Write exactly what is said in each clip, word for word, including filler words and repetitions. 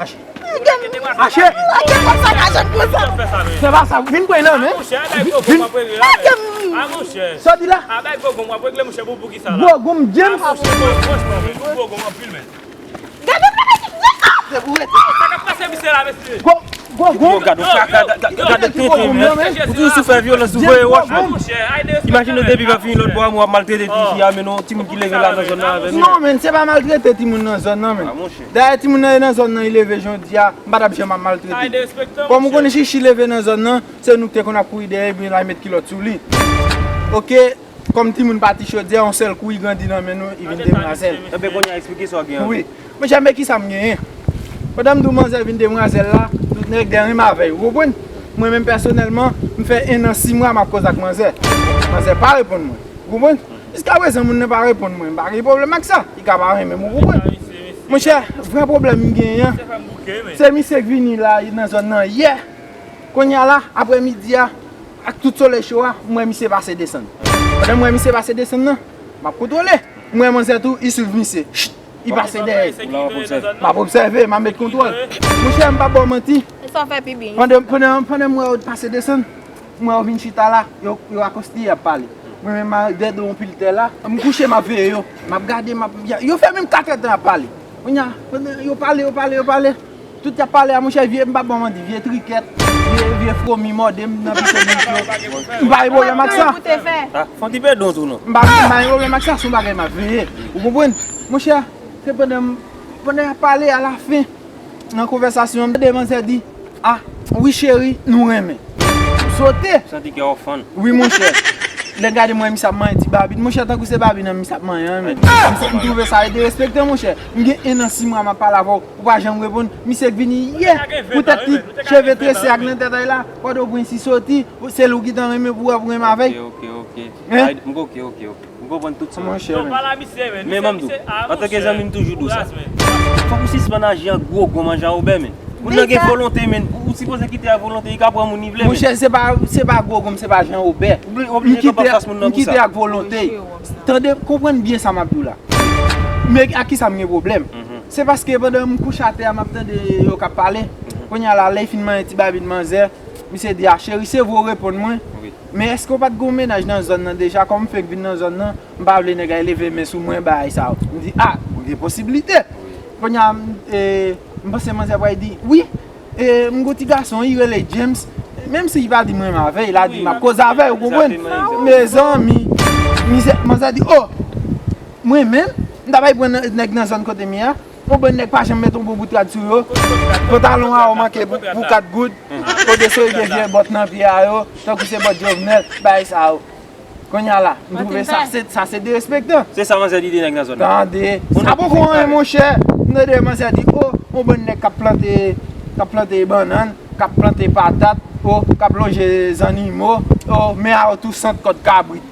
Mache. Mache. Lage m konsa, lage m konsa. Se pa sa, vin pran nan men. Vin. Lage m. Sa w di la? Gwo gonm James. Gade, gade, gade. Gwo, gwo gonm. Gade tenten, men. Ou toujou sou fè vyolans, ou voye wòch, men. Imajine depi pa fini lòt bò a, w ap maltrete ti fi a, men non, timoun ki leve la nan zòn nan avè nou. Non, men, se pa maltrete timoun nan zòn nan, men. Dayè, timoun nan nan zòn nan, li leve jodi a, m pa t ap janm ap maltrete. Kòm ou konnen Chichi leve nan zòn nan, se nou ki te konn ap kouri dèyè, epi l al met kilòt sou li. Oke, kòm timoun pati chodyè, yon sèl kou, li grandi nan men nou, li vin demwazèl. Enben, kounye a, eksplike sa w gen an. Wi. Monchè, men kisa m genyen? Pandan m di w manzè vin demwazèl la, tout nèg dèyè renmen avè l, ou konprann? Mwen menm pèsonèlman, m fè en an sis mwa m ap koze ak manzè. Manzè pa reponn mwen, ou konprann? Jiskaprezan, moun nan pa reponn mwen, m pa gen pwoblèm ak sa. Li ka pa renmen m, ou konprann? Monchè, vrè pwoblèm m genyen an, se misye k vini la nan zòn nan yè. Kounye a la, aprè midi a, ak tout solèy cho a, m wè misye pase desann. Pandan m wè misye pase desann nan, m ap kontwole. M wè manzè tou, li swiv misye. Chit, li pase dèyè. M ap obsève, m ap met kontwòl. Monchè, m p ap ba w manti. Pandan, pandan, pandan m wè yo pase desann, m wè yo vin chita la, yo, yo akoste, y ap pale. Mwen menm, m dèyè yon pil tè la, m kouche, m ap veye yo. M ap gade, m ap, yo fè menm katrèdtan y ap pale. Kounye a, pandan yo pale, yo pale, yo pale, tout y ap pale a, monchè, vye, m p ap ba w manti, vye trikèt, vye, vye fwomi mòde m nan pise bouch yo. M pa gen pwoblèm ak sa. Ah, fon ti pè don tou non. M pa, m pa gen pwoblèm ak sa, se yon bagay m ap veye. Ou konprann? Monchè, se pandan m, pandan y ap pale, alafen, nan konvèsasyon an, m tande manzè di, "Ah, wi cheri, nou renmen." M sote. Santi kè w fann. Wi, monchè. Lè m gade, m wè misye ap manyen ti babit. Monchè, tankou se babit nan misye ap manyen an, men. M twouve sa e derespektan, monchè. M gen en an sis mwa m ap pale avè w, ou pa janm reponn. Misye k vini yè, poutèt ti cheve trese ak nan tèt a la, Pòtoprens li soti, se li w gentan renmen pou wè pou renmen avè l. Ok, ok, ok. Hein? M ok, ok, ok. M konprann tout sa. Monchè, men. Men ban m di w, antanke zanmi, m toujou di w sa. Fòk ou sispann aji an gwo gonm an jan Wobè, men. Moun nan gen volonte, men. Ou sipoze kite a volonte, li ka pran moun li vle, men. Monchè, se pa, se pa gwo gonm, se pa jan Wobè. Ou oblije kanpe anfas moun nan pou sa. M kite ak volonte. Tande, konprann byen sa m ap di w la. Men ak kisa m gen pwoblèm? Se paske pandan m kouche atè a, m ap tande yo k ap pale. Kounye a la, lè l fin manyen ti babit manzè, misye di, "Ah, cheri, se vre w reponn mwen. Men èske w pa t gen yon mennaj nan zòn nan deja? Kòm m fenk vin nan zòn nan, m pa vle nèg la leve men sou mwen, bagay sa yo." M di, "Ah, gen posiblite." Kounye a, m, e, m panse manzè pral di, "Wi, e, m gon ti gason, li rele James." Menm si li pa di m renmen avè l, li di, "M ap koze avè l," ou konprann? Mezanmi, mizè, manzè di, "Oh, mwen menm, m ta bay pran nèg nan zòn kote m ye a." Yon bann nèg pa janm met yon bon bout rad sou yo. Pantalon a yo manke pou, pou kat goud. Kote sou de vye bòt nan pye a yo, tankou se bòt Jovenel, bagay sa yo. Kounye a la, m twouve sa se, sa se derespektan. Se sa manzè di de nèg nan zòn nan. Tande, sa poko anyen, monchè. M tande manzè di, "Oh, yon bann nèg k ap plante, k ap plante bannann, k ap plante patat, oh, k ap lonje zannimo, oh, men a yo tou sant kòd kabrit."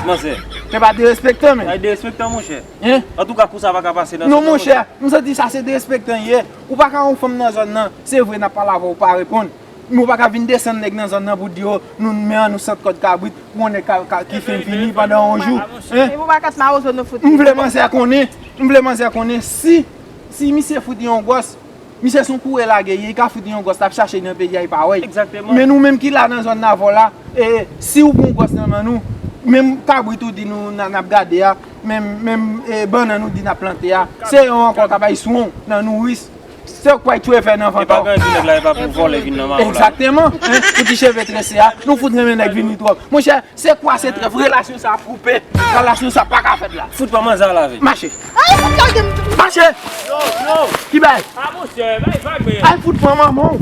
Manzè. Se pa derespektan, men. Ay, derespektan, monchè. Hein? Antouka, kou sa pa ka pase nan zòn nan, monchè. Non, monchè, m santi sa se derespektan ye. Ou pa ka yon fanm nan zòn nan, se vre n ap pale avè w, ou pa reponn. Men ou pa ka vin desann nèg nan zòn nan pou di yo, nou, men an nou sant kòd kabrit, pou yon nèg ka, ka, ki fin fini pandan yon jou. Hein? Epi ou pa kat mawozo nou fout. M vle manzè konnen, m vle manzè konnen si, si misye fout yon gwòs, misye se yon koure lage, li ka fout yon gwòs, l ap chache nan peyi a, li pa wè l. Egzakteman. Men nou menm ki la nan zòn nan avè w la, e, si w pran gwòs nan men nou, menm kabrit ou di nou n a, n ap gade a, menm, menm, e, bannann ou di n ap plante a, se yo ankò k ap bay swen w nan nouris. Se yo k pral tchwe fè nan vant ou. E pa gen di nèg la, e pa pou vòlè vin nan mayo la. Egzakteman. Hein? Pou ti cheve trese a, nou fout renmen nèg vini twòp. Monchè, Se kwa se trèf? Relasyon sa ap koupe. Relasyon sa pa ka fèt la. Fout pa manzè a lave. Mache. Ay, fout lage m. Mache. Yo, yo. Ki bay? A, monchè, bay vag, men. Ay, fout pran manman w.